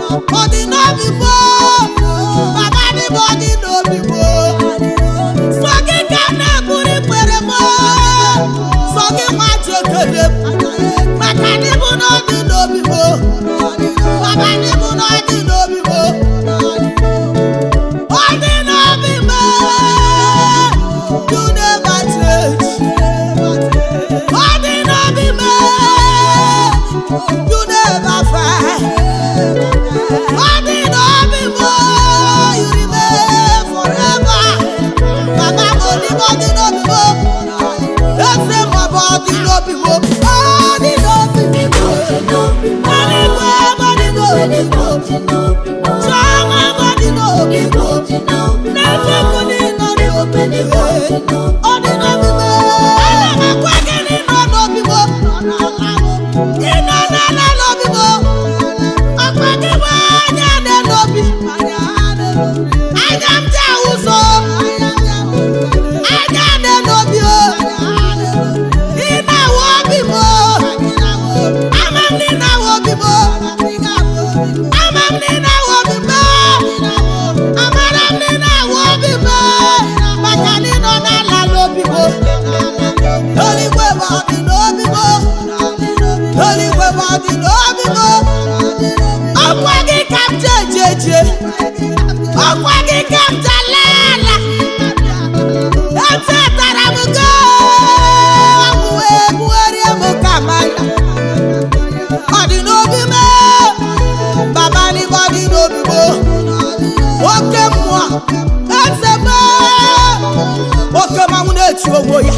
Ọ dị n'obi m, Baba, dị m, ọ dị n'obi m. Sọ gị ka m na-eburu ikpere m, sọ gị nwa ji ekele m, maka na ịbụ na ọ dị n'obi m. Baba, na ịbụ na ọ dị n'obi m. Ọ dị n'obi m. You never change. Ọ dị n'obi m. You never fail. Ọ dị n'obi m. You remain forever. Baba m, n'ime ọ dị n'obi m. Eze m, ọ bụ ọ dị n'obi m. Ọ dị n'obi m. Eluigwe m, ọ dị n'obi m. Chiọma m, ọ dị n'obi m. N'eziokwu niile, ọ dị n'obi m. Ọ dị n'obi m. Ana m akwa gị na ị nọ n'obi m. Ị nọ n'ala n'obi m. Ọkwa gị bụ anya n'obi. Anya m ji ahụ ụzọ. Anya n'obi o. Ị na-awụ obi m o. Ama m na ị na-awụ obi m o. Ama m na ị na-awụ obi m o. Amara m na ị na-awụ obi m o. Maka na ị nọ n'ala n'obi m o. Eluigwe bụ ọ dị n'obi m o. Eluigwe bụ ọ dị n'obi m o. Ọkwa gị ka m ji eje eje. Ọkwa gị ka m ji ala ala. Echetara m gị wee bugharịa m ka mmanya. Ọ dị n'obi m, Baba, n'ime ọ dị n'obi m. Oke mmụọ, eze m, oke mmanwụ na-echu onwe ya.